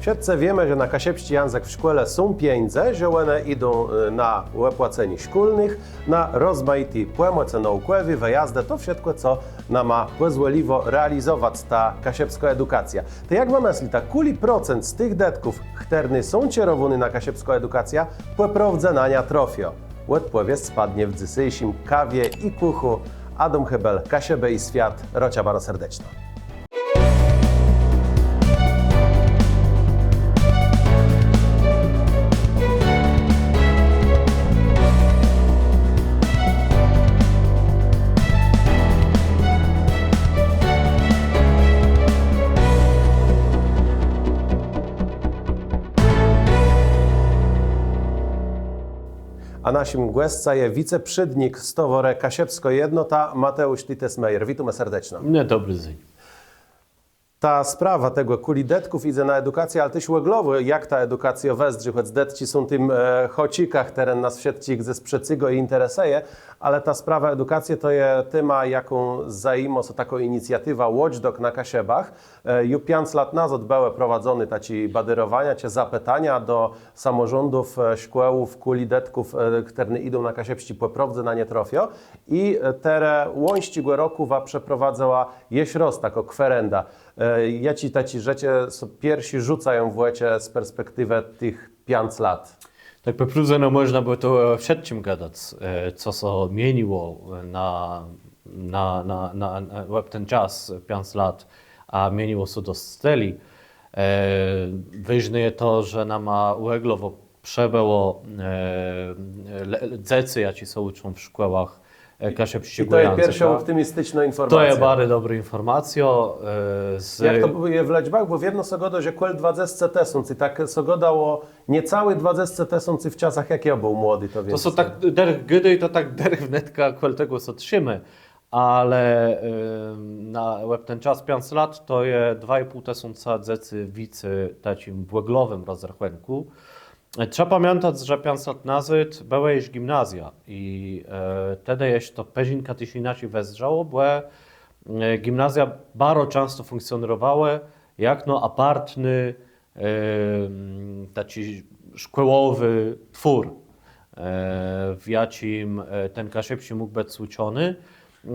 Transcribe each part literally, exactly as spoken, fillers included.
Wszëtcë wiémë, że na kaszëbsczi jãzëk w szkòle są pieńdze, że òne jidą, e, na òpłacenié szkólnëch, na rozmajité pòmòce nôùkòwé, wëjazdë, to wszëtkò, co nama pòzwòliło realizowac tã kaszëbską edukacjã. Tej jak wa mëslita, kùli procent z tëch dëtków, chtërne są czerowóné na kaszëbską edukacjã, pò prôwdze na niã trôfiô? Òdpòwiédz padnie w dzysészim Kawie i kùchù. Adóm Hébel, Kaszëbë i swiat. Rôczã baro serdeczno. A naszim gòscã je wiceprzédnik Stowôrë Kaszëbskô Jednota Mateùsz Titës Meyer. Witómë serdeczno. No, dobri dzéń. Ta sprawa tegò, kùli dëtków jidze na edukacjã, ale téż òglowò, jak ta edukacjô wëzdrzi, chòc dëtczi są tim, e, hôczikã, chtëren nas wszëtczich dzes przëcygô i jinteresëje, ale ta sprawa edukacje to je téma, jaką zajimô sã takô inicjatiwa Watchdog na Kaszëbach. E, ju piãc lat nazôd bëłë prowadzoné taczé badérowania czë zapëtania do samòrządów, e, szkòłów, kùli dëtków, e, chtërne jidą na kaszëbsczi, pò prôwdze na nie trôfiô. I, e, terô łońsczégò rokù wa przeprowadzała jesz rôz taką kwerendã. E, jaczé taczé rzeczë sã pierszé rzucają w òczë z perspektiwë tëch piãc lat? Tak pò prôwdze, no, mòżna bë to, e, wszëtczim gadac, e, co sã mieniło na, na, na, na, na, òb ten czas, piãc lat, a mieniło sã dosc tëli. E, wôżné je to, że nama òglowò przëbëło, e, le-, dzecy, jaczé sã ùczą w szkòłach, e, kaszëbsczégò jãzëka. I to je pierszô òptimisticznô informacjô. To je baro dobrô infòrmacjô, e, z... Jak to je w lëczbach? Bò wiedno sã gôdô, że kòl dwadzesce tësący, tak sã gôdało, niecałé dwadzesce tësący w czasach, jak jô béł młodi, to wiém. To sã tak dërch gôdô i to tak dërch wnetka kòl tegò sã trzimô. Ale, e, na, òb ten czas piãc lat to je dwa i pół tësąca dzecy wicy w taczim òglowim rozrechùnkù. E, trzeba pamiãtac, że piãc lat nazôd bëłë jesz gimnazja i, e, tedë jesz to përzinkã téż jinaczi wëzdrzało, bò, e, gimnazja baro czãsto fùnkcjonowałë jakno apartny, e, taczi szkòłowi twór, e, w jaczim, e, ten kaszëbsczi mógł bëc ùczony,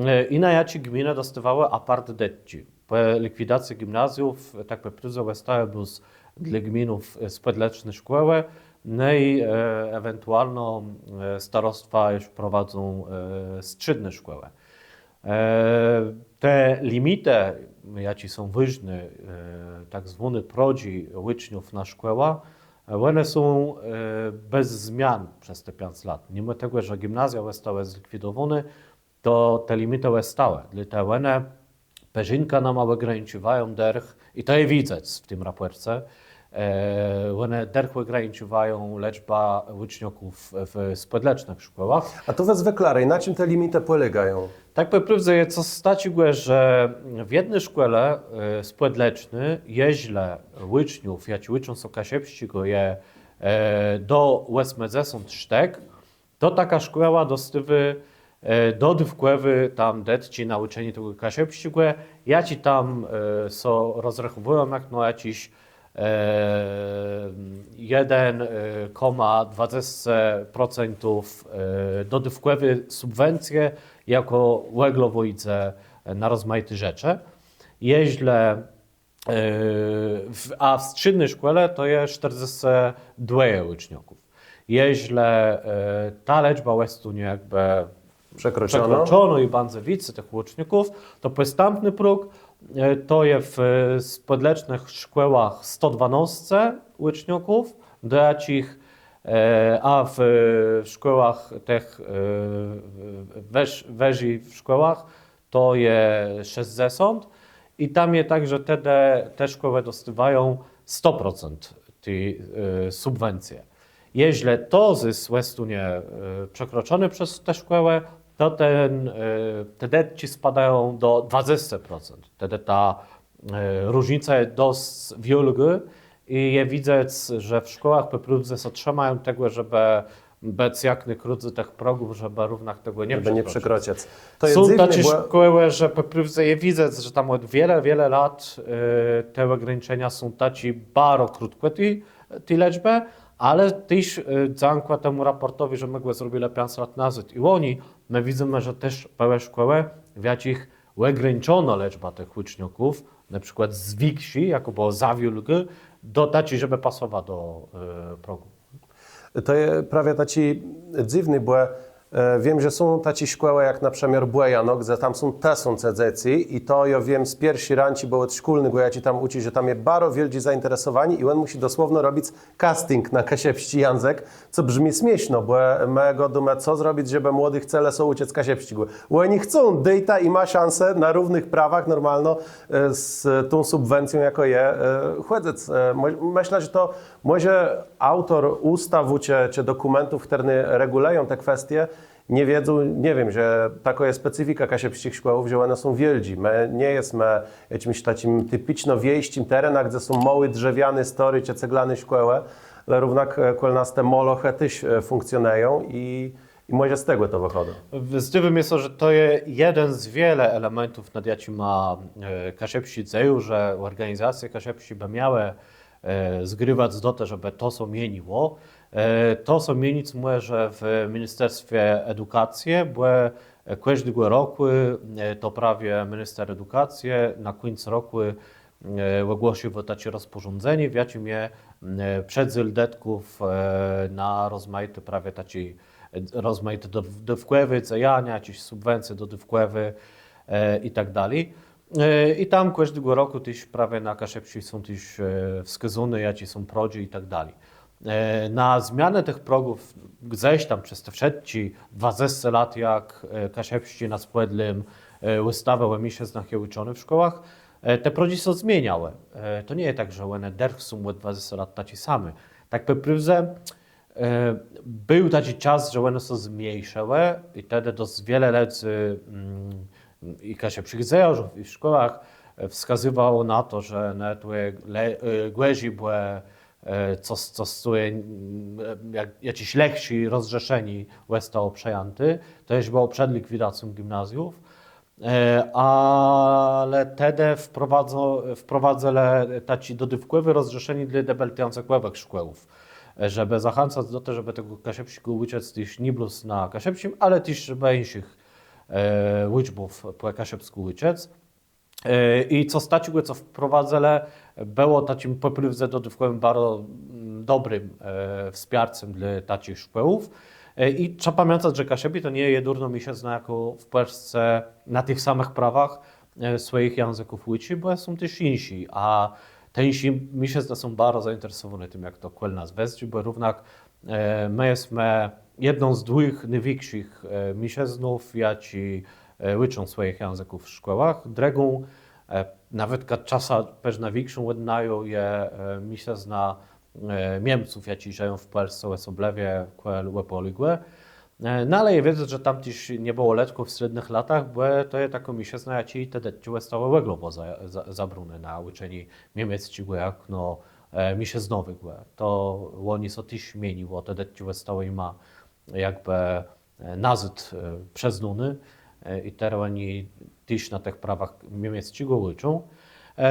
e, i na jaczi gminë dostôwałë apart dëtczi. Pò likwidacji gimnazjów, tak pò prôwdze, òstałë blós dlô gminów, e, spòdleczné szkòłë, no i, e, ewentualno, e, starostwa ju prowadzą, e, strzédné szkòłë. E, te limitë, jaczé są wôżné, e, tak zwóné prodżi ùczniów na szkòłã, e, òne są, e, bez zmian przez te piãc lat. Nimò tegò, że gimnazja òstałë zlikwidowóné, to te limitë òstałë. Dlôte òne përzinkã nama ògrańcziwają dërch, i to je widzec w tim rapòrce, e, òne dërch ògrańcziwają lëczbã ùczniôków w spòdlecznëch szkòłach. A to wez wëklarëj, na czim te limitë pòlégają? Tak pò prôwdze je cos taczégò, że w jedny szkòle, e, spòdleczny, jeżlë ùczniów, jaczi ùczą sã kaszëbsczégò, je, e, do òsmëdzesąt sztëk, to takô szkòła dostôwô, e, dodôwkòwé tam dëtczi na ùczenié tegò kaszëbsczégò, jaczé tam, e, sã rozrechòwùją jakno jaczis, e, jeden, e, kòma dwadzesce procentów, e, dodôwkòwi subwencje, jakô òglowò jidze na rozmajité rzeczë. Jeżlë E, w, a w strzédny szkòle to je sztërdzescë dwòje ùczniôków. Jeżlë, e, ta lëczba òstónie jakbë przekroczonô. Przekroczonô i bãdze wicy tëch ùczniôków, to pòstãpny próg, e, to je w, e, spòdlecznëch szkòłach sto dwanôsce ùczniôków, do jaczich, e, a w, w szkòłach tëch, e, wëż-, wëżi w szkòłach to je szescdzesąt i tam je tak, że te, te, te szkòłë dostôwają sto procent ti, e, subwencje. Jeżlë to zys òstónie, e, przekroczoné przez te szkòłë, to ten, e, te dëtczi spôdają do dwadzesce procent. Tedë ta, e, różnica je dosc wiôlgô i je widzec, że w szkòłach pò prôwdze sã trzimają tegò, żebë bëc jak nôkrócy tëch progów, żebë równak tegò nie przekroczëc. To je dzywné, taczé szkòłë, że pò prôwdze je widzec, że tam òd wiele, wiele lat te ògrańczenia są taczé baro krótkò ti lëczbë, ale téż dzãka temù rapòrtowi, że më gò zrobilë piãc lat nazôd i òni, më widzymë, że téż bëłë szkòłë, w jaczich ògrańczono lëczbã tëch ùczniôków, na przikłôd z wikszi, jakô bëła za wiôlgô, do taczi, żebë pasowa do progù. To je prawie taczé dzywné, bò wiém, że są taczé szkòłë jak na przëmiôr Bòjanów, gdze tam są tësące dzecy i to jô wiém z pierszi rãczi, bò òd szkólnégò, jaczi tam ùczi, że tam je baro wiôldżé zainteresowanié i òn mùszi dosłowno robic casting na kaszëbsczi jãzëk, co brzmi smiészno, bò më gôdómë, co zrobic, żebë młodi chcelë sã ùczëc kaszëbsczégò. Òni chcą, dôjta jima szansã na równëch prawach normalno z tą subwencją, jakô je, chòdzëc. Mëszlã, że to mòże aùtor ùstawù czë dokùmentów, chtërne regùlëją te kwestie, nie wiedzą, nie wiém, że takô je specyfika kaszëbsczich szkòłów, że òne są wiôldżé. Më nie jesmë jaczims taczim tipiczno wiejsczim terenã, gdze są môłé drzewiané, stôré czë ceglané szkòłë, ale równak kòl nas te môlëchë téż fùnkcjonëją i mòże z tegò to wëchôdô. Zdôwô mie sã, że to je jeden z wiele elementów, nad jaczima kaszëbsczi dzejôrze, òrganizacje kaszëbsczé bë miałë zgrôwac do te, żebë to sã mieniło. To sã mienic mòże w Ministerstwie Edukacje, bò kòżdégò rokù to prawie minister edukacje na kùńc rokù ògłosy taczé rozpòrządzenié, w jaczim je przedzél dëtków na rozmajité prawie taczé rozmajité dodôwkòwé dzejania, jaczés subwencje dodôwkòwé i tak dali. I tam kòżdégò rokù téż prawie na kaszëbsczi są téż wskôzóné, jaczé są prodżi i tak dali. Na zmianã tëch progów gdzes tam przez te wszëtczé dwadzesce lat, jak kaszëbsczi na spòdlim ùstawë ò miészëznach je ùczony w szkòłach, te prodżi sã zmieniałë. To nie je tak, że òne dërch są òd dwadzesce lat taczé same. Tak pò prôwdze béł taczi czas, że òne sã zmniészëłë i tedë dosc wiele lëdzy i kaszëbsczich dzejarzów i w szkòłach wskazywało na to, że nawet gòrzi bëło, co, co, jaczés lëchszé rozrzeszenié òstało przëjãté, to jesz bëło przed likwidacją gimnazjów. Ale tedë wprowadzëlë taczé dodôwkòwé rozrzeszenié dlô dëbeltjãzëkòwëch szkòłów, żebë zachãcac do te, żebë tegò kaszëbsczégò ùczëc téż nié blós na kaszëbsczim, ale téż żebë jinszich ùczbów pò kaszëbskù ùczëc. I co z taczégò, co wprowadzëlë, bëło taczim pò prôwdze dodôwkòwim baro dobrim wspiarcym dlô taczich szkòłów. I trzeba pamiãtac, że Kaszëbi to nie je jedurnô miészëzna, jakô w Pòlsce na tëch samëch prawach swòjich jãzëków ùczi, bò są téż jinszi, a te jinszé miészëznë są baro zainteresowóné tim, jak to kòl nas wëzdrzi, bò równak më jesmë jedną z dwùch nôwikszich miészëznów, jaczi ùczą swòjich jãzëków w szkòłach. Drëgą, nawetka czasã përznã wikszą òd naju, je miészëzna Miemców, jaczi żëją w Pòlsce, òsoblëwie kòl Òpòlégò. No ale je wiedzec, że tam téż nie bëło letkò w slédnëch latach, bò to je takô miészëzna, jaczi te dëtczi òstałë òglowò zabróné na ùczenié miemiecczi jakno miészëznowégò. To òni sã téż zmieniło, te dëtczi òstałë jima jakbë nazôd przëznóné i terô òni téż na tëch prawach miemiecczégò ùczą.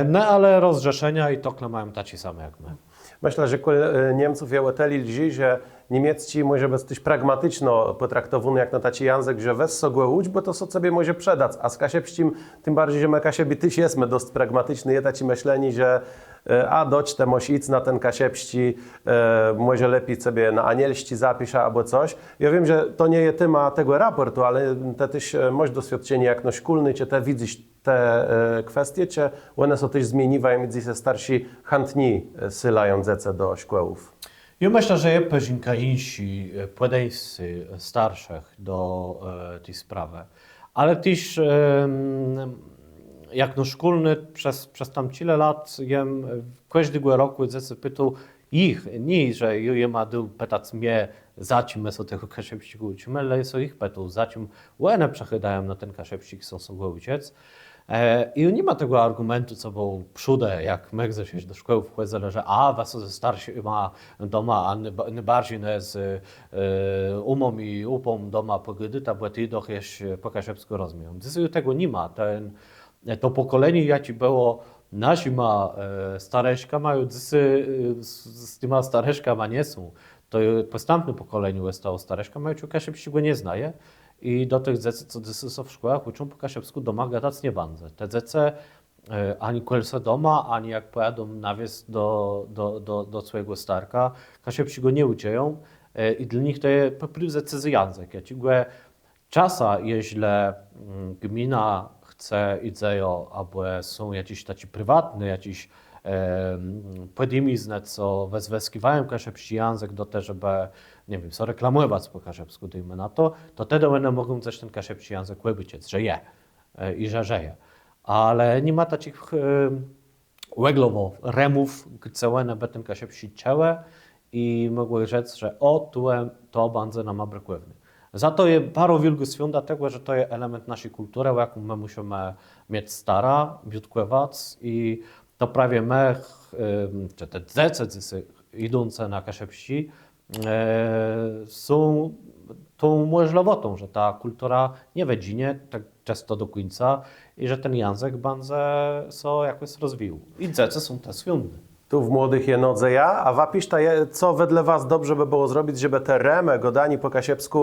No ale rozrzeszenia i tak mają taczé same jak më. Mëszlã, że kòl Niemców je ò tëli lżi, że niemiecczi mòże bëc téż pragmaticzno pòtraktowóny jakno taczi jãzëk, że wez sã gò ùcz, bò to sã cebie mòże przëdac, a z kaszëbsczim, tim barżi, że më Kaszëbi téż jesmë dosc pragmaticzny, je taczé mëslenié, że a do ce të môsz jic na ten kaszëbsczi, mòże lepi sobie na anielsczi zapiszë abò cos. Jô wiém, że to nie je téma tegò rapòrtu, ale të téż môsz doswiôdczenié jakno szkólny, czë të widzysz te kwestie, czë òne sã téż zmieniwają, midzë se starszi chãtni sëłają dzecë do szkòłów? Jô mëszlã, że je përzinkã jinszé pòdeńscé starszich do ti sprawë. Ale téż jakno szkólny przez, przez tam czile lat jem kòżdégò rokù dzecë pitôł jich, nié, że jô jima dôł pëtac mie, za czim më sã tegò kaszëbsczégò ùczimë, ale jô sã jich pitôł, za czim òne przëchôdają na ten kaszëbsczi, chcą sã gò ùczëc. E, i ni ma tegò argùmentu, co béł przódë, jak më gdzes do szkòłë chòdzëlë, że a, wa so ze starszima doma, a nôba-, nôbarżi, no, z, e, ómą i ópą doma pògôdôta, bò ti doch jesz pò kaszëbskù rozmieją. Dzysô tegò ni ma. Ten, to pòkòlenié, jaczé bëło naszima, e, starëszkama, ju dzysô, e, z, z tima starëszkama nie są. To, e, pòstãpné pòkòlenié òstało starëszkama, ju kaszëbsczégò nie znaje. I do tëch dzecy, co dzysô sã w szkòłach ùczą pò kaszëbskù, doma gadac nie bãdze. Te dzecë, e, ani kòl se doma, ani jak pòjadą na wies do, do, do, do swòjégò starka, kaszëbsczégò nie ùczëją, e, i dlô nich to je pò prôwdze cëzy jãzëk. Jaczégò czasã, jeżlë, mm, gmina chce, jidze ò, abò są jaczés taczé priwatné, jaczés, e, mm, pòdjimiznë, co wëz-, wëzwëskiwają kaszëbsczi jãzëk do te, żebë, nie wiém, sã reklamòwac pò kaszëbskù, dôjmë na to, to tedë òne mògą téż ten kaszëbsczi jãzëk òbôczëc, że je, e, i że żëje. Ale ni ma taczich, e, òglowò rëmów, gdze òne bë ten kaszëbsczi czëłë i mògłë rzec, że ò, tu, e, to bãdze nama brëkòwné. Za to je baro wiôlgô swiąda tegò, że to je element naszi kùlturë, ò jaką më mùszimë miec starã, biôtkòwac i to prawie më, ch-, em, czë te dzecë, dzecë jidącé na kaszëbsczi, e, są tą mòżlëwòtą, że ta kùltura nie wëdżinie tak czësto do kùńca i że ten jãzëk bãdze sã jakòs rozwijôł. I dzecë są te swiądné. Tu w młodëch je nôdzeja, a wa piszta, co wedle was dobrze bë bëło zrobic, żebë te rëmë, gôdanié pò kaszëbskù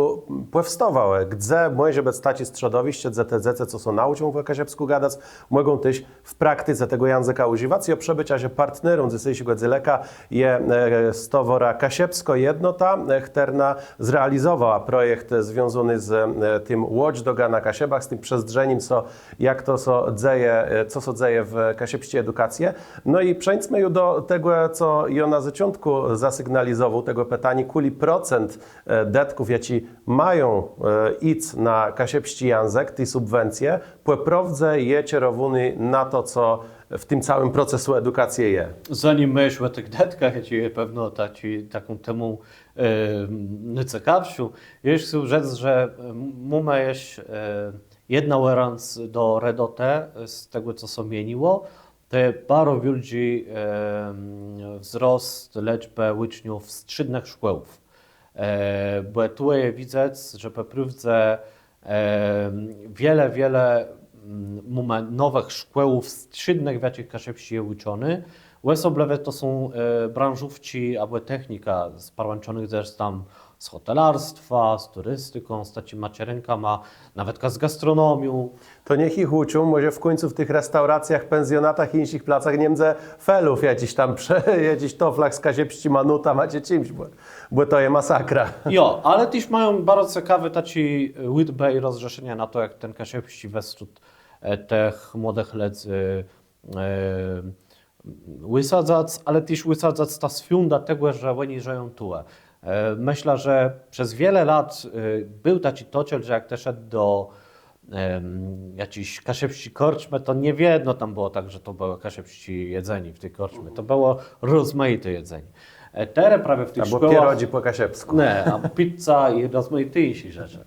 pòwstôwałë. Gdze mòże bëc taczé strzodowiszcze, gdze te dzecë, co sã naùczą pò kaszëbskù gadac, mògą téż w praktice tegò jãzëka ùżiwac. I ò przëbôczã, że partnerã dzysészégò dzélëka je, e, Stowôra Kaszëbskô Jednota, e, chtërna zrealizowała projekt związóny z, e, tim watchdogã na Kaszëbach, z tim przezdrzenim, co, jak to sã dzeje, e, co sã dzeje w kaszëbsczi edukacji. No i przeńdzmë ju do tegò, co jô na zôczątkù zasygnalizowôł, tegò pitaniô, kùli procent, e, dëtków, jaczé mają, e, jic na kaszëbsczi jãzëk, ti subwencje, pò prôwdze je czerowóny na to, co w tim całim procesu edukacji je. Zanim më jesz ò tëch dëtkach, jaczé je pewno taczi, taką témą, e, nôcekawszą, jesz chcã rzec, że, e, mómë jesz, e, jedną òrãdz do redotë, e, z tegò, co sã zmieniło. To je baro wiôldżi, e, wzrost lëczbë ùczniów strzédnëch szkòłów. E, bò tu je widzec, że pò prôwdze, e, wiele, wiele, mm, mómë nowëch szkòłów strzédnëch, w jaczich kaszëbsczi je ùczony. Òsoblëwie to są, e, branżówczi abò technika sparłãczonëch zresztą z hòtelarstwã, z turistiką, z taczima czerënkama, nawetka z gastronomią. To niech jich ùczą, mòże w kùńcu w tëch restauracjach, pensjonatach i jinszich placach nie mdze felów, jaczichs tam prze-, jaczichs tôflach z kaszëbsczima nótama czë czims, bò, bò to je masakra. Jo, ale téż mają baro cekawé taczé, e, ùdbë i rozrzeszenia na to, jak ten kaszëbsczi westrzód, e, tëch młodëch lëdzy, e, wësadzac, ale téż wësadzac tã swiądã tegò, że òni żëją tu. E, mëszlã, że przez wiele lat, e, béł taczi tôczel, że jak të szedł do, em, jaczis kaszëbsczi kòrczmë, to nie wiedno tam bëło tak, że to bëło kaszëbsczé jedzenié w ti kòrczmie. To bëło rozmajité jedzenié. E, terô prawie w tëch szkòłach... Abò pierodżi pò kaszëbskù. Nié, a pizza i rozmajité jinszé rzeczë.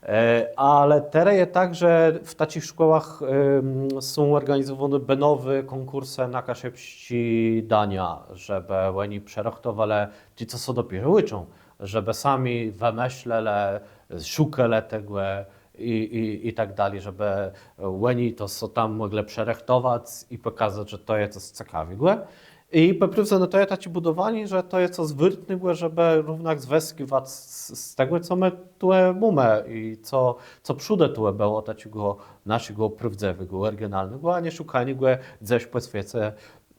E, ale terô je tak, że w taczich szkòłach, em, są òrganizowóné bënowé kònkùrsë na kaszëbsczé dania, żebë òni przërëchtowelë, ti, co sã dopiérze ùczą, żebë sami wëmëslelë, szukelë tegò i, i, i tak dali, żebë òni to sã tam mòglë przërëchtowac i pòkazac, że to je cos cekawégò. I pò prôwdze, no, to je taczé bùdowanié, że to je cos wôrtnégò, żebë równak zwëskiwac z, z tegò, co më tu mómë i co, co przódë tu bëło taczégò naszégò prôwdzëwégò, òriginalnégò, a nié szukaniégò gdzes pò swiece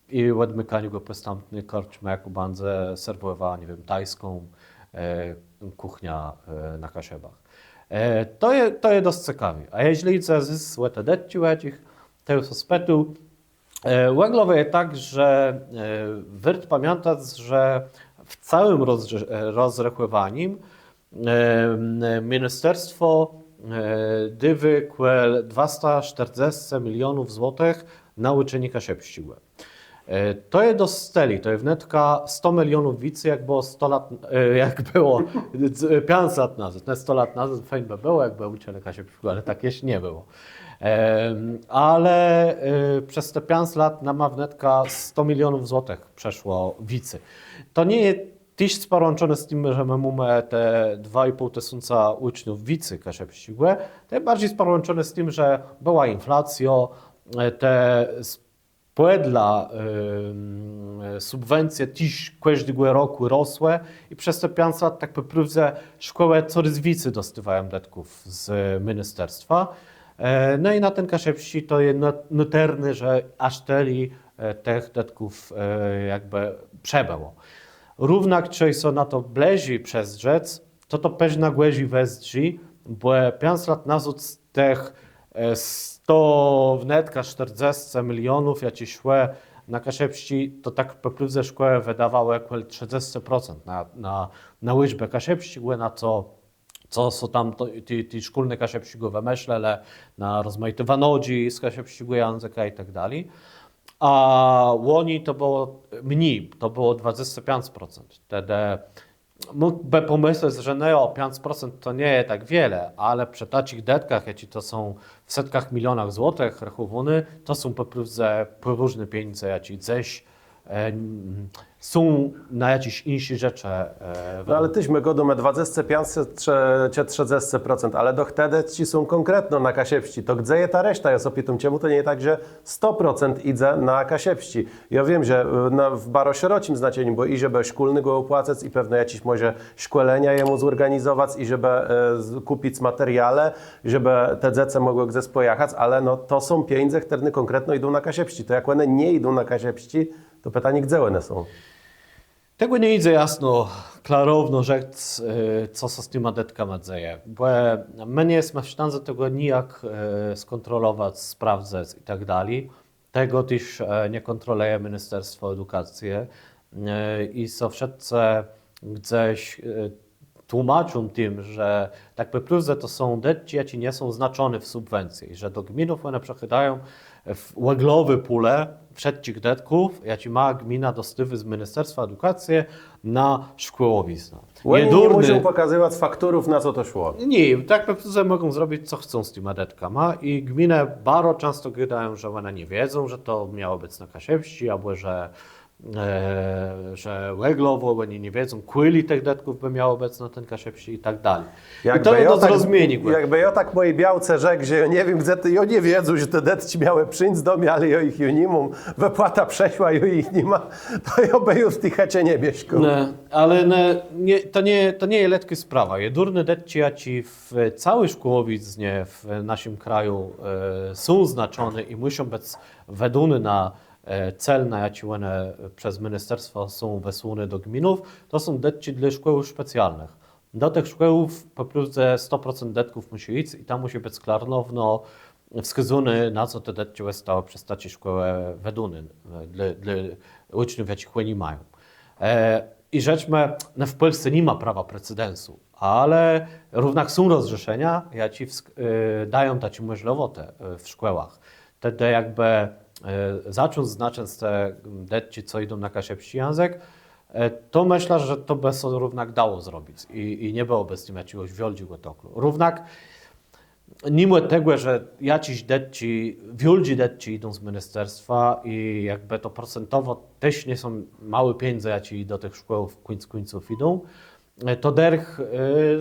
i òdmëkaniégò pòstãpny kòrczmë, jakô bãdze serwòwała, nie wiém, tajską, e, kùchniã, e, na Kaszëbach. E, to je, to je dosc cekawé. A jeżlë jidze zôs ò te dëtczi, ò jaczich të sã spitôł, e, òglowò je tak, że, e, wôrt pamiãtac, że w całim rozrze-, e, rozrechòwanim, e, ministerstwò, e, dôwô kòl dwasta sztërdzescë milionów złotëch na ùczenié kaszëbsczégò. E, to je dosc tëli, to je wnetka sto milionów wicy, jak bëło sto lat, e, jak bëło, e, piãc lat nazôd. Nié, sto lat nazôd fejn bë bëło, jakbë ùczëlë kaszëbsczégò, ale tak jesz nie bëło. Ale przez te piãc lat nama wnetka sto milionów złotëch przëszło wicy. To nie je téż sparłãczoné z tim, że më mómë te dwa i pół tësąca ùczniów wicy kaszëbsczégò. To je barżi sparłãczoné z tim, że bëła inflacjô, te pòdle subwencje téż kòżdégò rokù rosłë i przez te piãc lat tak pò prôwdze szkòłë corôz wicy dostôwają dëtków z ministerstwa. No i na ten kaszëbsczi to je nôtërné, że jaż tëli tëch dëtków jakbë przëbëło. Równak czej so na to blëżi przezdrzec, to to pewno gòrzi wëzdrzi, bò piãc lat nazôd z tëch sto wnetka sztërdzescë milionów, jaczé szłë na kaszëbsczi, to tak pò prôwdze szkòłë wëdôwałë kòl trzëdzescë procent na ùczbã kaszëbsczégò, na to, co so tam ti szkólny kaszëbsczégò wëmëslelë, na rozmajité wanodżi z kaszëbsczégò jãzëka i tak dali. A łoni to bëło mni, to bëło dwadzescë piãc procent. Tedë mógłbë pòmëslec, że no jo, piãc procent to nie je tak wiele, ale przë taczich dëtkach, jaczé to są w setkach milionach złotëch rechòwóné, to są pò prôwdze pòwôżné pieniãdze, jaczé dzes są na jaczés jinszé rzeczë. No ale téż më gôdómë dwadzescë piãc czë trzëdzescë procent, ale doch te dëtczi są kònkretno na kaszëbsczi. To gdze je ta reszta? Jô sã pitóm, czemù to nie je tak, że sto procent jidze na kaszëbsczi? Jô wiém, że w baro szeroczim znaczeniu, bò i żebë szkólnégò òpłacëc i pewno jaczés mòże szkòlenia jemù zòrganizowac i żebë kùpic materiale, żebë te dzecë mògłë gdzes pòjachac, ale no to są pieniãdze, chtërne kònkretno jidą na kaszëbsczi. To jak òne nie jidą na kaszëbsczi, to pitanié, gdze òne są? Tegò nie jidze jasno, klarowno rzec, co sã z tima dëtkama dzeje. Bò më nie jesmë w sztãdze tegò nijak skòntrolowac, sprawdzëc i tak dali. Tegò téż nie kòntrolëje Ministerstwò Edukacje. I sã wszëtcë gdzes tłómaczą tim, że tak pò prôwdze to są dëtczi, jaczé nie są znaczoné w subwencje, i że do gminów òne przëchôdają w òglowi pùlë wszëtczich dëtków, jaczé mô gmina dostôwô z Ministerstwa Edukacje na szkòłowiznã. Òni nie mùszą pòkazëwac fakturów, na co to szło. Nié, tak pò prôwdze mògą zrobic, co chcą z tima dëtkama, i gminë baro czãsto gôdają, że òne nie wiedzą, że to miało bëc na kaszëbsczi, abò że że òglowò òni nie wiedzą, kùli tëch dëtków bë miało bëc na ten kaszëbsczi i tak dali. I to je do zrozmieniô. Jakbë jô tak mòji białce rzekł, że jô nie wiém, gdze te, jô nie wiedzôł, że te dëtczi miałë przińc do mie, ale jô jich ju ni móm, wëpłata przëszła, jô jich ni móm, to jô bë ju w ti chëczë nie mieszkôł. Ale to nie je letkô sprawa. Jedurné dëtczi, jaczé w całi szkòłowiznie w naszim kraju są znaczoné i mùszą bëc wëdóné na cél, na jaczi òne przez ministerstwò są wësłóné do gminów, to są dëtczi dlô szkòłów specjalnëch. Do tëch szkòłów pò prôwdze sto procent dëtków mùszi jic i tam mùszi bëc klarowno wskôzóné, na co te dëtczi òstałë przez taczé szkòłë wëdóné dlô ùczniów, jaczich òni mają. I rzeczmë, no, w Pòlsce ni ma prawa precedensu, ale równak są rozrzeszenia, jaczé dają taczé mòżlëwòtë w szkòłach. Tedë jakbë zacząc znaczëc te dëtczi, co jidą na kaszëbsczi jãzëk, to mëszlã, że to bë sã równak dało zrobic i nie bëłobë z tim jaczégòs wiôldżégò tôklu. Równak nimò tegò, że jaczés dëtczi, wiôldżé dëtczi jidą z ministerstwa i jakbë to procentowò téż nie są môłé pieniãdze, jaczé do tëch szkòłów kùńc kùńców jidą, to dërch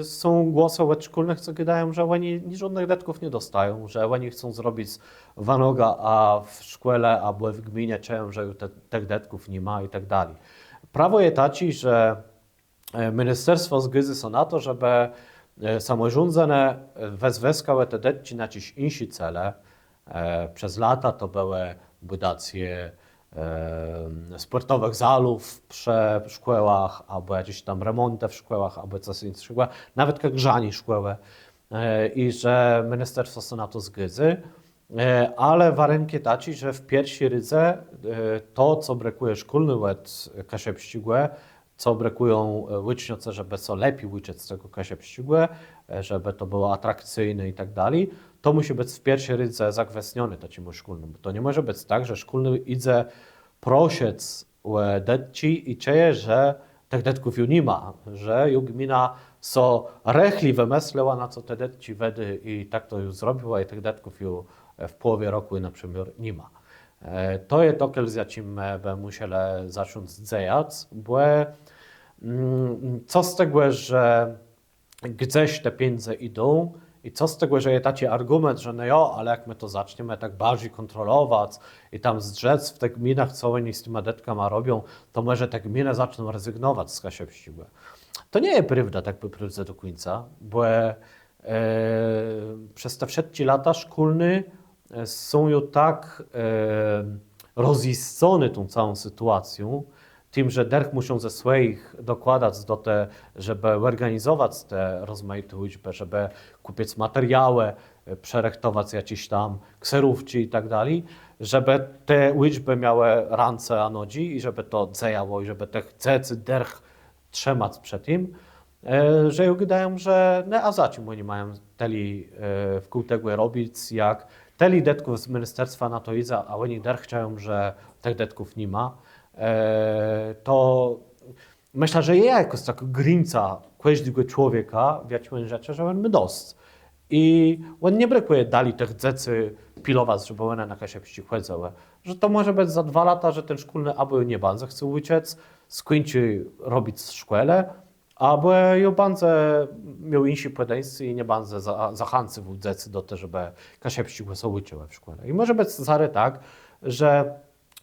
są głosë òd szkólnëch, co gôdają, że òni niżódnëch dëtków nie dostają, że òni chcą zrobic wanogã, a w szkòle abò w gminie czëją, że ju tëch dëtków ni ma i tak dali. Prawò je taczé, że ministerstwò zgôdzô sã na to, żebë samòrządzënë wëzwëskałë te dëtczi na jaczés jinszé céle. Przez lata to bëłë bùdacje spòrtowëch zalów przë szkòłach abò jaczés tam remòntë w szkòłach abò cos jinszégò, nawetka grzanié szkòłë. I że ministerstwò sã na to zgôdzô. Ale warënk je taczi, że w pierszi rédze to, co brëkùje szkólnëch òd kaszëbsczégò, co brëkùją ùczniôcë, żebë sã lepi ùczëc tegò kaszëbsczégò, żebë to bëło atrakcyjné i tak dali, to mùszi bëc w pierszi rédze zagwësnioné taczémù szkólnémù. Bò to ni mòże bëc tak, że szkólny jidze prosëc ò dëtczi i czëje, że tëch dëtków ju ni ma, że ju gmina so rëchli wëmëslëła, na co te dëtczi wëdô, i tak to ju zrobiła, i tëch dëtków ju w pòłowie rokù na przëmiôr ni ma. To je to, z jaczim bë mùszelë zacząc dzejac, bò co z tegò, że gdzes te pieniãdze jidą, i co z tegò, że je taczi argùment, że no jo, ale jak më to zaczniemë tak barżi kòntrolowac i tam zdrzec w tëch gminach, co òni z tima dëtkama robią, to mòże te gminë zaczną rezygnowac z kaszëbsczégò. To nie je prôwda tak pò prôwdze do kùńca, bò przez te wszëtczé lata szkólny są ju tak rozjiscony tą całą sytuacją, tim, że dërch mùszą ze swòjich dokładac do te, żebë òrganizowac te rozmajité ùczbë, żebë kùpic materiałë, przërëchtowac jaczés tam kserówczi i tak dali, żebë te ùczbë miałë rãce a nodżi i żebë to dzejało, i żebë tëch dzecy dërch trzëmac przë tim, że ju gôdają, że no a za czim òni mają tëli wkół tegò robic, jak tëli dëtków z ministerstwa na to jidze, a òni dërch czëją, że tëch dëtków ni ma. To mëszlã, że je jakôs takô grańca kòżdégò człowieka, w jaczim òn rzecze, że òn mô dosc. I òn nie brëkùje dali tëch dzecy pilowac, żebë òne na kaszëbsczi chòdzëłë. Że to mòże bëc za dwa lata, że ten szkólny abò ju nie bãdze chcôł ùczëc, skùńczi robic w szkòle, abò ju bãdze miôł jinszé pòdeńscé i nie bãdze zachãcywôł dzecy do te, żebë kaszëbsczégò sã ùczëłë w szkòle. I mòże bëc zarô tak, że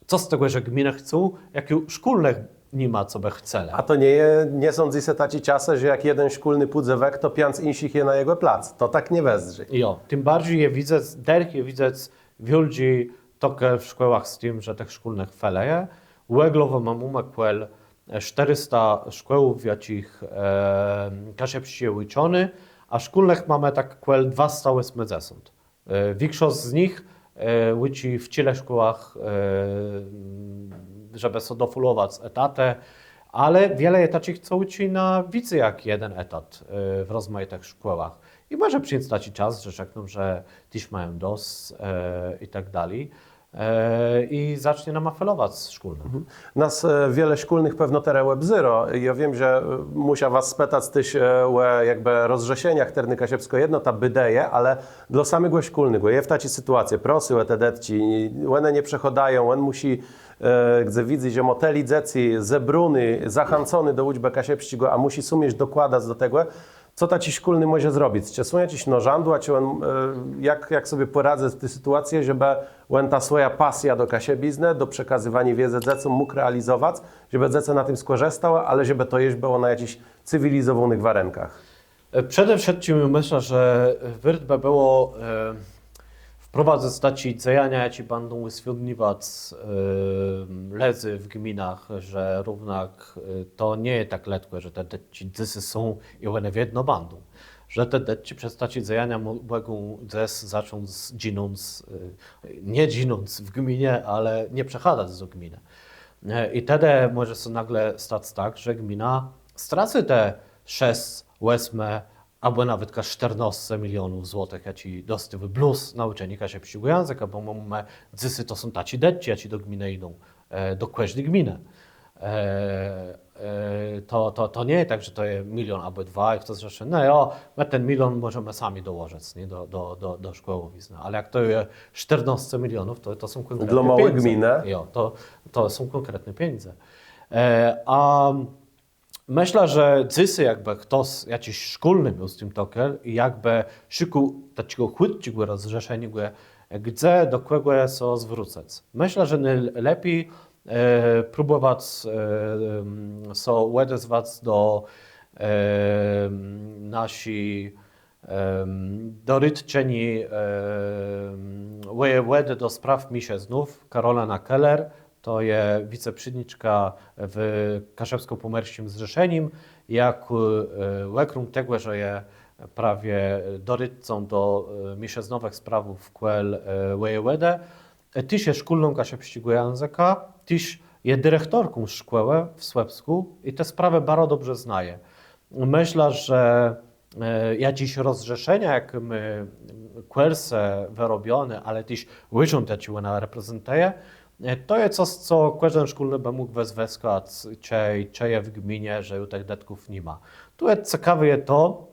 co z tegò, że gminë chcą, jak ju szkólnëch ni ma, co bë chcelë. A to nie je, nie są dzysô taczé czasë, że jak jeden szkólny pùdze weg, to piãc jinszich je na jegò plac. To tak nie wëzdrzi. Jo, tim barżi je widzec, dërch je widzec wiôldżi tôkel w szkòłach z tim, że tëch szkólnëch feleje. Òglowò mómë kòl sztërësta szkòłów, w jaczich kaszëbsczi je ùczony, a szkólnëch mómë tak kòl dwasta òsmëdzesąt. Wikszosc z nich ùczi w czile szkòłach, żebë so dofùlowac etatë, ale wiele je taczich, co ùczi na wicy jak jeden etat w rozmajitëch szkòłach. I mòże przińc taczi czas, że rzekną, że téż mają dosc i tak dali. I zacznie nama felowac szkólnëch. Nas wiele szkólnëch pewno terô òbzérô. Jô wiém, że mùszã was spëtac téż ò jakbë rozrzeszeniach, chtërne Kaszëbskô Jednota bédëje, ale dlô samégò szkólnégò je w taczi sytuacje, prosi ò te dëtczi, òne nie przëchôdają, òn mùszi, gdze widzy, że mô tëli dzecy zebróné, zachãconé do ùczbë kaszëbsczégò, a mùszi sóm jesz dokładac do tegò. Co taczi szkólny mòże zrobic? Czë są jaczés nôrzãdła, czë òn, jak, jak so pòradzy w ti sytuacje, żebë òn tã swòjã pasjã do kaszëbiznë, do przekazywaniô wiédzë dzecóm mógł realizowac, żebë dzecë na tim skòrzistałë, ale żebë to jesz bëło na jaczichs cywilizowónëch warënkach? Przede wszëtczim mëszlã, że wôrt bë bëło wprowadzëc taczé dzejania, jaczé bãdą ùswiądniwac lëdzy w gminach, że równak to nie je tak letkò, że te dëtczi dzysô są i òne wiedno bãdą. Że te dëtczi przez taczé dzejania mògą dzes zacząc dżinąc, nie dżinąc w gminie, ale nie przëchadac do gminë. I tedë mòże sã nôgle stac tak, że gmina stracy te szesc, òsmë abò nawetka sztërnôsce milionów złotëch, jaczé dostôwô blós na ùczenié kaszëbsczégò jãzëka, bò mómë, dzysô to są taczé dëtczi, jaczé do gminë jidą, do kòżdi gminë. To, to, to nie je tak, że to je milión abò dwa i chtos rzecze, no jo, më ten milión mòżemë sami dołożëc, nié, do, do, do, do szkòłowiznë. Ale jak to je sztërnôsce milionów, to, to są kònkretné pieniãdze. Dlô môłi gminë? Jo, to, to są kònkretné pieniãdze. A Mëszlã, że dzysô jakbë chtos, jaczis szkólny miôł z tim tôkel i jakbë szukôł taczégò chùtczégò rozrzeszeniô, gdze, do kògò sã zwrócëc. Mëszlã, że nôlepi próbòwac sã òdezwac do naszi doradczëni wòjewòdë do sprôw miészëznów, Karolëna Keller, to je wiceprzédniczka w Kaszëbskò-Pòmòrsczim Zrzeszenim, jakô òkróm tegò, że je prawie doradcą do miészëznowëch sprawów kòl wòjewòdë, téż je szkólną kaszëbsczégò jãzëka, téż je direktorką szkòłë w Słëpskù i te sprawë baro dobrze znaje. Mëszlã, że jaczés rozrzeszenia, jak mô kòl se wërobioné, ale téż ùrząd, jaczi òna reprezentëje, to je cos, co kòżden szkólny bë mógł wëzwëskac, czej czëje w gminie, że ju tëch dëtków ni ma. Tu je cekawé je to,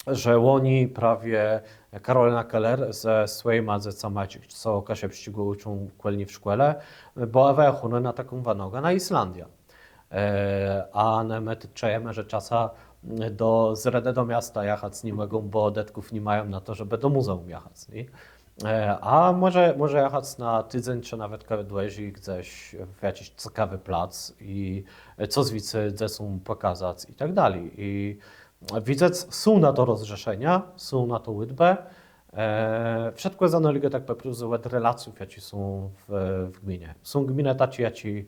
że łoni prawie Karolina Keller ze swòjima dzecama, co kaszëbsczégò ùczą kòl ni w szkòle, bëła wëjachónô na taką wanogã na Islandiã. E, a ne, më téż czëjemë, że czasã do, z Redë do miasta jachac ni mògą, bò dëtków ni mają na to, żebë do mùzeùm jachac, nié? E, a mòże, mòże jachac na tidzéń, czë nawetka dłëżi, gdzes w jaczis cekawi plac i cos wicy dzecóm pòkazac i tak dali. I widzec, są na to rozrzeszenia, są na to ùdbë. E, wszëtkò zanôlégô tak pò prostu òd relacjów, jaczé są w, w gminie. Są gminë taczé, jaczé,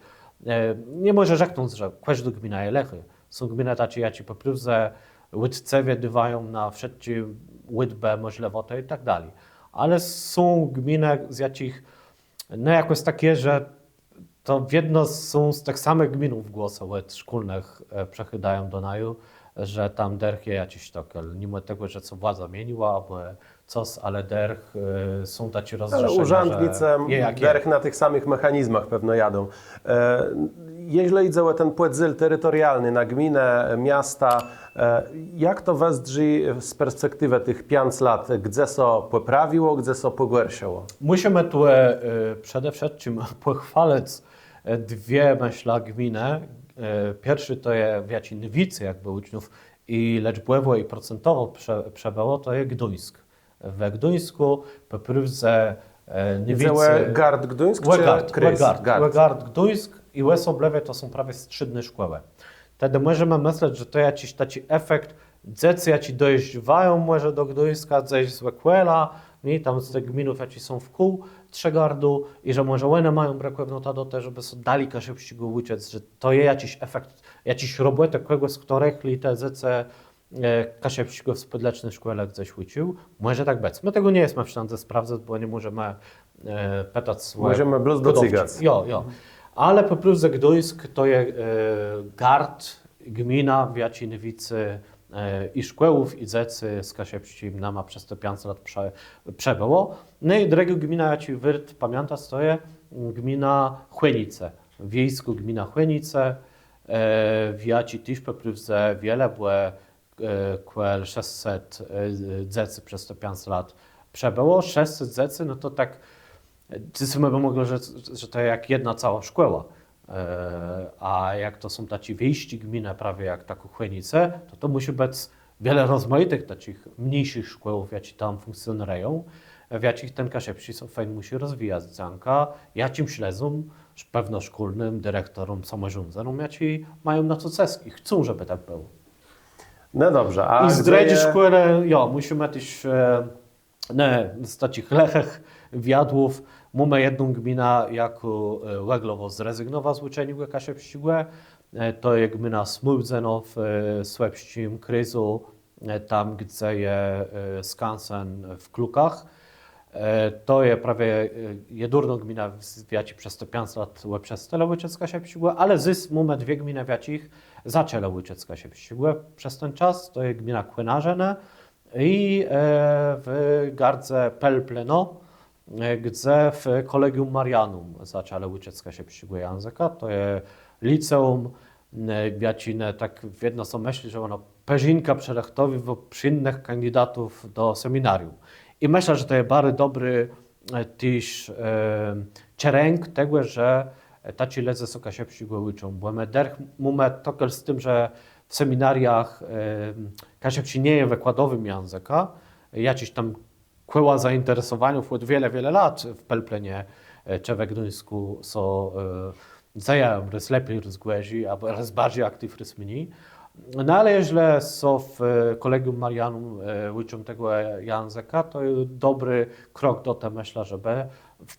e, nie mòże rzeknąc, że kòżdô gmina je lëchô. Są gminë taczé, jaczé pò prostu ùtcëwie dôwają na wszëtczé ùdbë, mòżlëwòtë i tak dali. Ale są gminë, z jaczich, no, jakòs tak je, że to wiedno są z tëch samëch gminów głosë òd szkólnëch, e, przëchôdają do naju, że tam dërch je jaczis sztokl. Nimò tegò, że sã władza zmieniła, abò cos, ale dërch, e, są taczé rozrzeszenia, że ùrzãdnicë je jak je. Dërch na tëch samëch mechanizmach pewno jadą. E, jeżlë jidze ò ten pòdzél teritorialny na gminë, miasta, e, jak to wëzdrzi z perspektiwë tëch piãc lat? Gdze sã pòprawiło, gdze sã pògòrszëło? Mùszimë tu, e, e, przede wszëtczim pòchwalëc, e, dwie, mëszlã, gminë. E, pierszi to je, w jaczi nôwicy jakbë ùczniów i lëczbòwò, i procentowò prze-, przëbëło, to je Gduńsk. We Gduńskù pò prôwdze, e, nôwicy. Gard Gduńsk, ò, czë Gard, ò, Gard, Gard. Ò, Gard Gduńsk i òsoblëwie to są prawie strzédné szkòłë. Tedë mòżemë mëslec, że to jaczis taczi efekt, dzecë, jaczé dojéżdżiwają mòże do Gduńska, dzes z òkòla, nié, tam z tëch gminów, jaczé są wkół Trzëgardu, i że mòże òne mają brëkòwnotã do te, żebë sã dali kaszëbsczégò ùczëc, że to je jaczis efekt, jaczis robòtë kògòs, chto rëchli te dzecë, e, kaszëbsczégò w spòdleczny szkòle gdzes ùcził. Mòże tak bëc. Më tegò nie jesmë w sztãdze sprawdzëc, bò ni mòżemë, e, pëtac ò... Mòżemë blós docygac. Jo, jo. Ale pò prôwdze Gduńsk to je, e, gard, gmina, w jaczi nôwicy, e, i szkòłów, i dzecy z kaszëbsczim nama przez te piãc lat prze-, przëbëło. No i drëgô gmina, jaczi wôrt pamiãtac, to je gmina Chònice. Wiejskô gmina Chònice, e, w jaczi téż pò prôwdze wiele, bò e, kòl szescset, e, dzecy przez te piãc lat przëbëło. Szescset dzecy, no to tak, e, dzysô më bë mòglë rzec, że to jak jedna całô szkòła. E, a jak to są taczé wiejsczé gminë, prawie jak takô Chònice, to, to mùszi bëc wiele rozmajitëch taczich mniészich szkòłów, jaczé tam fùnkcjonëją, w jaczich ten kaszëbsczi sã fejn mùszi rozwijac. Dzãka jaczims lëdzóm, pewno szkólnym, direktoróm, samòrządzënóm, jaczé mają na to cësk i chcą, żebë tak bëło. No dobrze, a... I z drëdżi szkòłë, jo, mùszimë téż, e, ne, z taczich lëchëch wiadłów mómë jedną gminã, jakô, e, òglowò zrezygnowa z ùczeniô kaszëbsczégò. E, to je gmina Smôłdzëno w, e, słëpsczim krézu, e, tam, gdze je, e, skansen w Klukach. E, to je prawie, e, jedurnô gmina, w, w jaczi przez te piãc lat òprzestelë ùczëc kaszëbsczégò, ale dzys mómë dwie gminë, w jaczich zaczãlë ùczëc kaszëbsczégò przez ten czas. To je gmina Kònarzënë i, e, w gardze Pelplëno, e, gdze w Collegium Marianum zaczãlë ùczëc kaszëbsczégò jãzëka. To je liceùm, e, jaczé, ne, tak wiedno sã mësli, że òno përzinkã przërëchtowiwô przińdnëch kandidatów do seminarium. I mëszlã, że to je baro dobri, e, téż, e, czerënk tegò, że, e, taczi lëdze sã kaszëbsczégò ùczą, bò më dërch mómë tôkel z tim, że w seminariach, e, kaszëbsczi nie je wëkładowim jãzëkã, jaczis tam kòła zainteresowaniów òd wiele, wiele lat w Pelplënie, e, czë we Gduńskù są, e, dzejają rôz lepi, rôz gòrzi, abò rôz barżi aktiwno, rôz mni. No ale jeżlë są w, e, Collegium Marianum, e, ùczą tegò jãzëka, to je dobri krok do te, mëszlã, żebë w,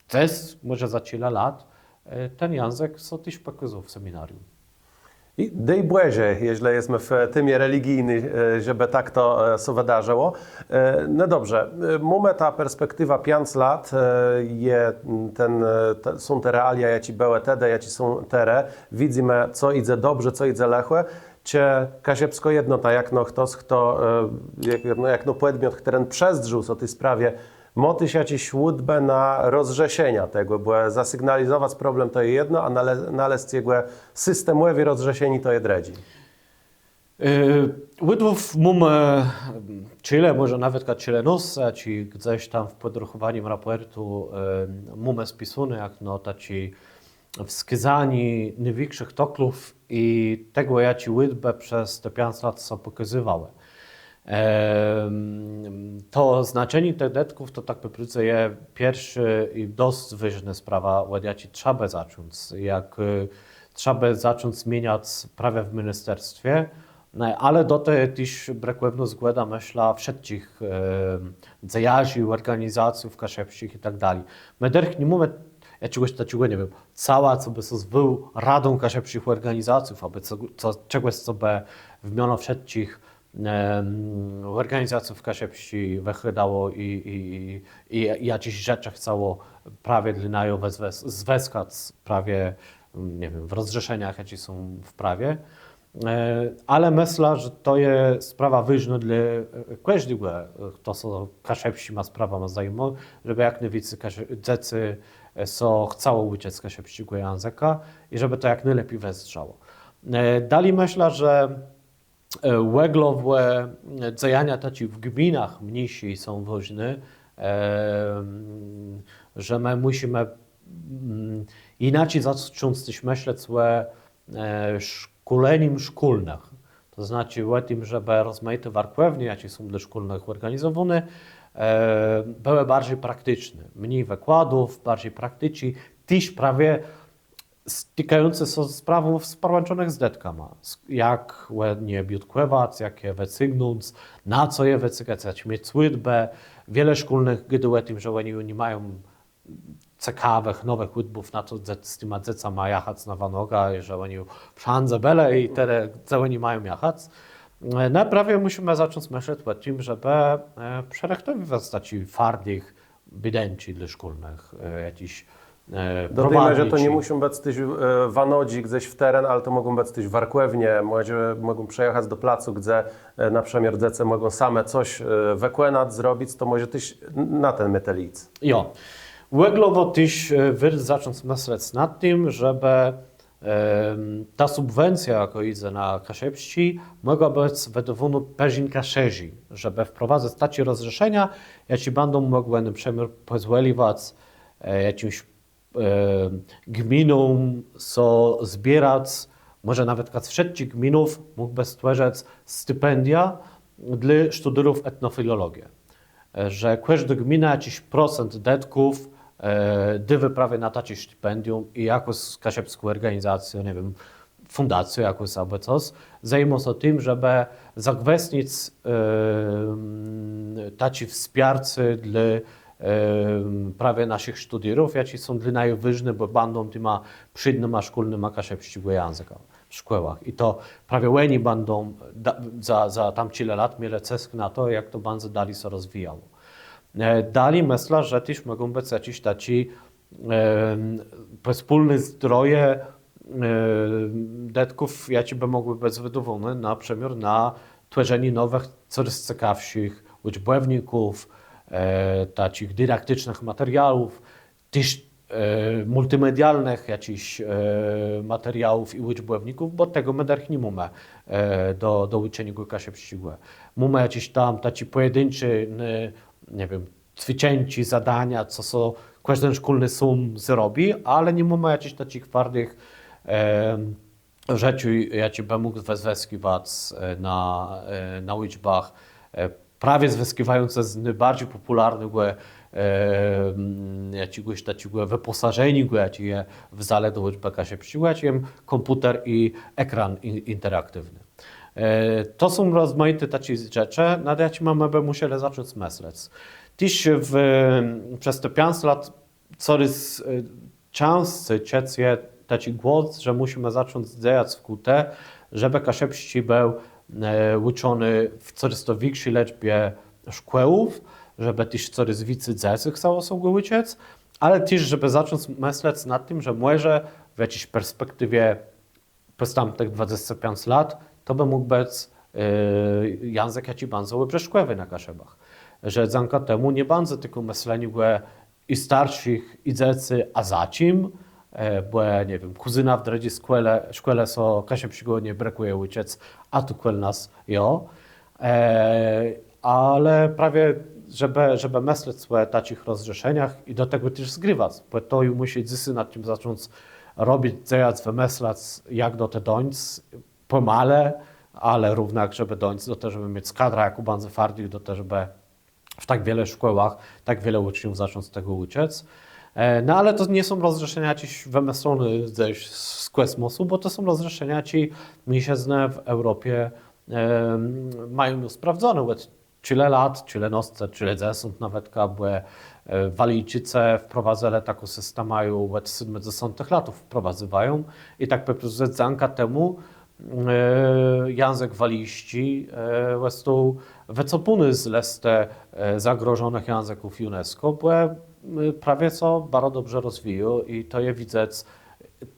téż mòże za czile lat, e, ten jãzëk sã téż pòkôzôł w seminarium. I dôj Bòże, jeżlë jesmë w témie religijny, e, żebë tak to, e, sã wëdarzëło. E, no dobrze, e, mómë tã perspektiwã piãc lat, e, je, m, ten, e, te, są te realia, jaczé bëłë tedë, jaczé są terô. Widzymë, co jidze dobrze, co jidze lëchò. Czë Kaszëbskô Jednota, jakno chtos, chto, e, jak, no, jakno pòdmiot, chtëren przëzdrzôł sã ti sprawie, mô téż jaczés ùdbë na rozrzeszenié tegò, bò zasygnalizowac problem to je jedno, a nale-, nalezc jegò systemòwé rozrzeszenié to je drëdżé. Ùdbów mómë czile, mòże nawetka czilenôsce, czë gdzes tam w pòdrechòwanim rapòrtu mómë spisóné jakno taczé wskôzanié nôwikszich toklów i tegò, jaczé ùdbë przez te piãc lat sã pòkazywałë. To znaczenié tëch dëtków to tak pò prôwdze je pierszô i dosc wôżnô sprawa, òd jaczi trzeba zacząc. Jak trzeba zacząc zmieniac prawie w ministerstwie, ale do te téż brëkòwnô zgòda, mëszlã, wszëtczich dzejarzi, òrganizacjów kaszëbsczich i tak dali. Më dërch ni mómë jaczégòs taczégò, nie wiém, cała, co bë sã zwôł Radą Kaszëbsczich Òrganizacjów, abò co, co, czegòs, co bë w miono wszëtczich òrganizacjów kaszëbsczich wëchôdało i, i, i, i jaczés rzeczë chcało prawie dlô naju wëzwës-, zwëskac prawie, nie wiém, w rozrzeszeniach, jaczé są w prawie. Ale mëszlã, że to je sprawa wôżnô dlô kòżdégò, chto sã kaszëbsczima sprawama zajimô, żebë jak nôwicy dzecy sã chcało ùczëc kaszëbsczégò jãzëka i żebë to jak nôlepi wëzdrzało. Dali mëszlã, że òglowò dzejania taczé w gminach mniészich są wôżné, że më mùszimë jinaczi zacząc téż mëslec ò szkòlenim szkólnëch. To znaczi ò tim, żebë rozmajité warkòwnie, jaczé są dlô szkólnëch òrganizowóné, bëłë barżi prakticzné, mni wëkładów, barżi prakticzi, téż prawie stikającé sã ze sprawą sparłãczonëch z dëtkama. Jak ò nie biôtkòwac, jak je wëcygnąc, na co je wëcygac, jaczé miec ùdbë. Wiele szkólnëch gôdô ò tim, że òni ni mają cekawëch, nowëch ùdbów na to, z tima dzecama jachac na wanogã, i że òni wszãdze bëlë i terô, dze òni mają jachac. No prawie mùszimë zacząc mëslec ò tim, żebë przërëchtowiwac taczé fardich bédënczi dlô szkólnëch, jaczés. Dodôjmë, że to nie mùszą bëc téż wanodżi gdzes w teren, ale to mògą bëc téż warkòwnie, mògą przëjachac do placu, gdze na przëmiôr dzecë mògą same cos wëkònac, zrobic, to mòże téż na ten métel jic. Jo. Òglowò téż wôrt zacząc mëslec nad tim, żebë ta subwencjô, jakô jidze na kaszëbsczi, mògła bëc wëdôwónô përzinkã szerzi, żebë wprowadzac taczé rozrzeszenia, jaczé bãdą mògłë na przëmiôr pòzwòliwac jaczims gminóm sã zbierac, mòże nawetka z wszëtczich gminów mógłbë stwòrzëc stipendia dlô sztudérów etnofilologie. Że kòżdô gmina jaczis procent dëtków dôwô prawie na taczé stipendium i jakôs kaszëbskô òrganizacjô, nie wiém, fùndacjô jakôs abò cos, zajimô sã tim, żebë zagwësnic taczé wspiarcé dlô prawie naszich sztudérów, jaczé są dlô naju wôżné, bò bãdą tima przédnyma szkólnyma kaszëbsczégò jãzëka w szkòłach. I to prawie òni bãdą za, za tam czile lat mielë cësk na to, jak to bãdze dali sã rozwijało. Dali mëszlã, że téż mògą bëc jaczés taczé pòspólné zdroje dëtków, jaczé bë mògłë bëc wëdôwóné na przëmiôr na twòrzenié nowëch, corôz cekawszich ùczbòwników, taczich didakticznëch materiałów, téż mùltimedialnëch jaczichs materiałów i ùczbòwników, bò tegò më dërch ni mómë do, do ùczeniô kaszëbsczégò. Mómë jaczés tam taczé pòjedińczé, nie wiém, cwiczënczi, zadania, co sã kòżden szkólny sóm zrobi, ale ni mómë jaczichs taczich twardëch rzeczi, jaczé bë mógł wëzwëskiwac na, na ùczbach. Prawie zwëskiwającë z nôbarżi pòpùlarnégò jaczégòs taczégò wëpòsażeniô, jaczé je w zalë do ùczbë kaszëbsczégò, jaczim je kòmpùter i ekran interaktiwny. To są rozmajité taczé rzeczë, nad jaczima më bë mùszelë zacząc mëslec. Téż w, przez te piãc lat corôz czãscy czëc je taczi głos, że mùszimë zacząc dzejac w kùrze, żebë kaszëbsczi béł ùczony w corôz to wikszi lëczbie szkòłów, żebë téż corôz wicy dzecy chcało sã gò ùczëc, ale téż żebë zacząc mëslec nad tim, że mòże w jaczis perspektiwie przez tamtëch dwadzesce piãc lat to bë mógł bëc jãzëk, jaczi bãdze òbrzészkòwi na Kaszëbach. Że dzãka temù nie bãdze tëlkò mëszleniô ò i starszich, i dzecy, a za czim, e, bò, nie wiém, kùzëna w drëdżi szkòle, szkòle sã kaszëbsczégò nie brëkùje ùczëc, a tu kòl nas jo. E, ale prawie, żebë, żebë mëslec ò taczich rozrzeszeniach i do tegò téż zgrôwac, bò to ju mùszi dzysô nad tim zacząc robic, dzejac, wëmëslac, jak do te dońc, pòmale, ale równak, żebë dońc do te, żebë miec kadrã, jakô bãdze fachowô do te, żebë w tak wiele szkòłach tak wiele ùczniów zacząc tegò ùczëc. E, no ale to nie są rozrzeszenia jaczés wëmëszloné gdzes z kòsmòsu, bò to są rozrzeszenia, jaczé mniészëznë w Eùropie, e, mają ju sprawdzoné òd czile lat, czilenôsce, cziledzesąt nawetka, bò, e, Walijczicë wprowadzëlë taką systemã, ju òd sétmëdzesątëch latów wprowadzywają i tak pò prostu dzãka temù, e, jãzëk walijsczi, e, òstôł wëcopóny z lëstë, e, zagrożonëch jãzëków UNESCO, bò, e, prawie sã baro dobrze rozwijô i to je widzec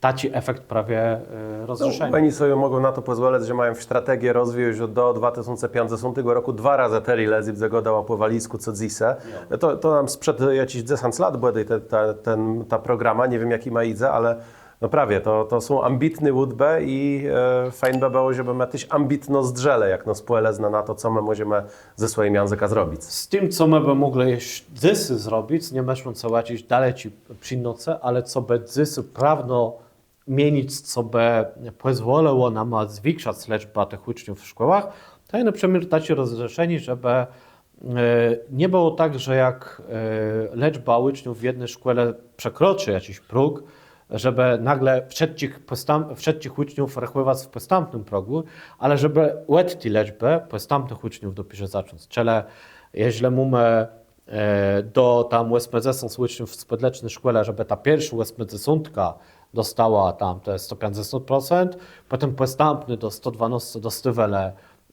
taczi efekt prawie, e, rozrzeszeniô. No, òni so mògą na to pòzwòlëc, że mają w strategii rozwiju, że do dwa tësące piãcdzesątégò rokù dwa razë tëli lëdzy bãdze gôdało pò walijskù co dzysô. Jo. To, to tam sprzed jaczis dzesãc lat bëła ta, ta, ten, ta programa, nie wiém, jak jima jidze, ale no prawie, to, to są ambitné ùdbë i, e, fejn bë bëło, żebë më téż ambitno zdrzelë, jakno spòlëzna, na to, co më mòżemë ze swòjim jãzëkã zrobic. Z tim, co më bë mòglë jesz dzysô zrobic, nie mësląc ò jaczis daleczi przińdnoce, ale co bë dzysô prawno mienic, co bë pòzwòlëło nama zwikszac lëczbã tëch ùczniów w szkòłach, to je na przëmiôr taczé rozrzeszenié, żebë, e, nie bëło tak, że jak, e, lëczba ùczniów w jedny szkòle przekroczi jaczis próg, żebë nôgle wszëtczich pòstãp-, wszëtczich ùczniów rechòwac w pòstãpnym progù, ale żebë òd ti lëczbë pòstãpnëch ùczniów dopiérze zacząc. Czëlë, jeżlë mómë, e, do tam òsmëdzesąt ùczniów w spòdleczny szkòle, żebë ta pierszô òsmëdzesątka dostała tam te sto piãcdzesąt procent, pòtemù pòstãpny do sto dwanôsce dostôwelë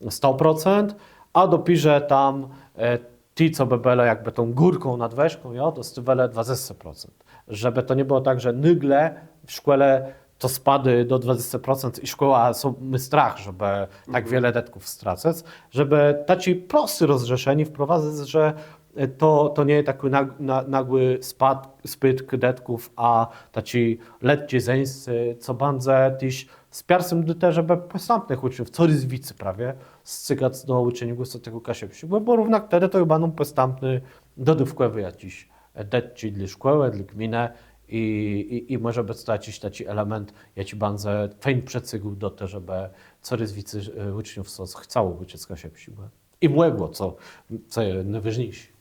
sto procent, a dopiérze tam, e, ti, co bë bëlë jakbë tą górką, nadwëżką, jo, dostôwelë dwadzesce procent. Żebë to nie bëło tak, że nôgle w szkòle to spadô do dwadzesce procent i szkòła so mô strach, żebë tak wiele dëtków stracëc, żebë taczé prosté rozrzeszenié wprowadzëc, że, e, to, to nie je taczi nôg-, nô-, nôgłi spôd-, spôdk dëtków, a taczé letczé zeńscé, co bãdze téż wspiarcym do te, żebë pòstãpnëch ùczniów corôz wicy prawie scygac do ùczeniégò sã tegò kaszëbsczégò, bò, bò równak tedë to ju bãdą pòstãpné dodôwkòwé jaczés dëtczi dlô szkòłë, dlô gminë i, i, i mòże bëc to jaczis taczi element, jaczi bãdze fejn przëcygôł do te, żebë corôz wicy, e, ùczniów sã chcało ùczëc kaszëbsczégò. I mògło, co, co je nôwôżniészé.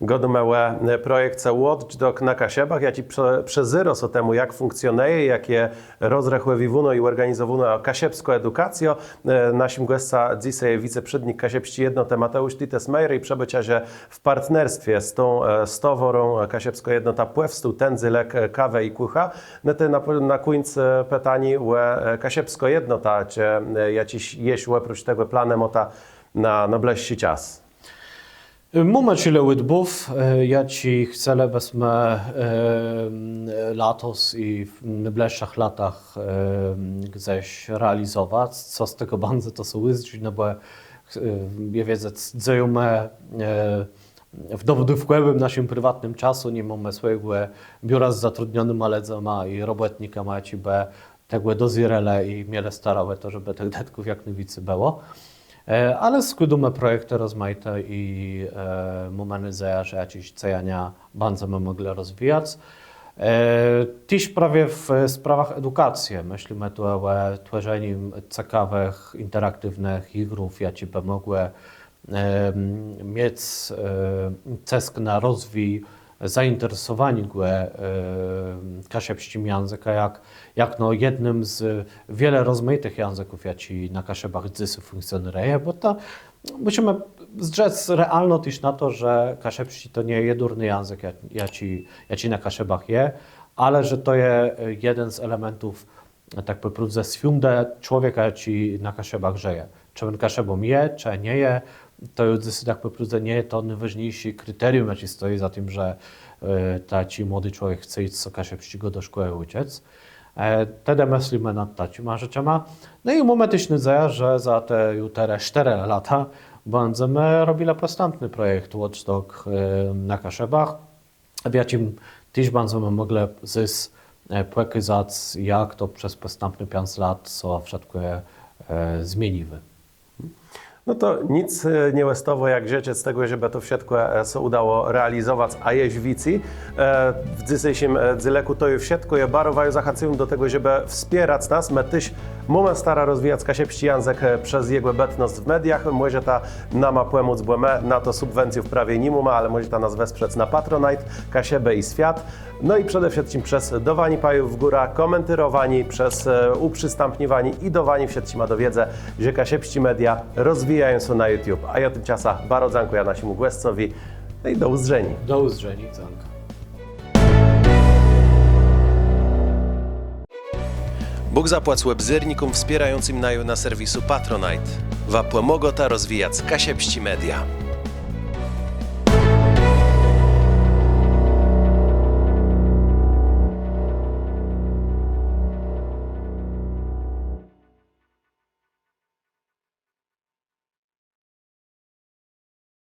Gôdómë ò, e, projekce Watchdog na Kaszëbach, jaczi prze-, przezérô sã temù, jak fùnkcjonëje, jak je rozrechòwiwónô i òrganizowónô kaszëbskô edukacjô. E, naszim gòscã dzysô je wiceprzédnik Kaszëbsczi Jednotë Mateùsz Titës Meyer i przëbôczã, że w partnerstwie z tą, e, stowôrą, e, Kaszëbskô Jednota pòwstôł ten dzélëk, e, Kawë i kùcha. No tej na, na kùńc, e, pitanié ò, e, Kaszëbską Jednotã, czë, e, jaczés jesz òprócz tegò planë môta na, na nôblëższi czas? Mómë czile ùdbów, e, jaczé chcelëbësmë, e, latos i w nôblëższich latach, e, gdzes realizowac. Co z tegò bãdze, to sã ùzdrzi, no bò, e, je wiedzec, dzejómë, e, w dodôwkòwim naszim priwatnym czasu, ni mómë swòjégò biura z zatrudnionyma lëdzama i robòtnikama, jaczi bë tegò dozérelë i mielë starã ò to, żebë tëch dëtków jak nôwicy bëło. E, ale skłôdómë projektë rozmajité i, e, mómë nôdzejã, że jaczés dzejania bãdzemë mòglë rozwijac. E, téż prawie w sprawach edukacje. Mëslimë tu ò twòrzenim cekawëch, interaktiwnëch jigrów, jaczé bë mògłë, e, miec, e, cësk na rozwij zainteresowaniégò, e, kaszëbsczim jãzëkã, jak, jak, no, jednym z wiele rozmajitëch jãzëków, jaczi na Kaszëbach dzysô fùnkcjonëje, bò to mùszimë zdrzec realno téż na to, że kaszëbsczi to nie je jedurny jãzëk, ja-, jaczi, jaczi na Kaszëbach je, ale że to je, e, jeden z elementów tak pò prôwdze swiądë człowieka, jaczi na Kaszëbach żëje. Czë òn Kaszëbą je, czë nie je, to ju dzysô tak pò prôwdze nie je to nôwôżniészé kriterium, jaczé stoji za tim, że, e, taczi młodi człowiek chce jic sã kaszëbsczégò do szkòłë ùczëc. E, tedë mëslimë nad taczima rzeczama. No i mómë téż nôdzejã, że za te ju terô sztërë lata bãdzemë robilë pòstãpny projekt Watchdog, e, na Kaszëbach, w jaczim téż bãdzemë mòglë zôs e, pòkôzac, jak to przez pòstãpné piãc lat sã wszëtkò, e, zmieniło. No to nick, e, nie òstôwô, jak żëczëc tegò, żebë to wszëtkò, e, sã ùdało realizowac, a jesz wicy. E, w dzysészim, e, dzélëkù to ju wszëtkò. Jô baro waju zachãcywóm do tegò, żebë wspierac nas. Më téż mómë starã rozwijac kaszëbsczi jãzëk, e, przez jegò bëtnosc w mediach. Mòżeta nama pòmóc, bò më na to subwencjów prawie ni mómë, ale mòżeta nas wesprzec na Patronite, Kaszëbë i Swiat. No i przede wszëtczim przez dôwanié pajów w górã, kòmentérowanié, przez, e, ùprzistãpniwanié i dôwanié wszëtczima do wiédzë, że kaszëbsczé media rozwijają sã na YouTube. A jô timczasã baro dzãkùjã naszémù gòscowi. No i do ùzdrzeniô. Do ùzdrzeniô, dzãka. Bóg zapłac òbzérnikóm wspiérającym naju na serwisu Patronite. Wa pòmôgôta rozwijac kaszëbsczé media.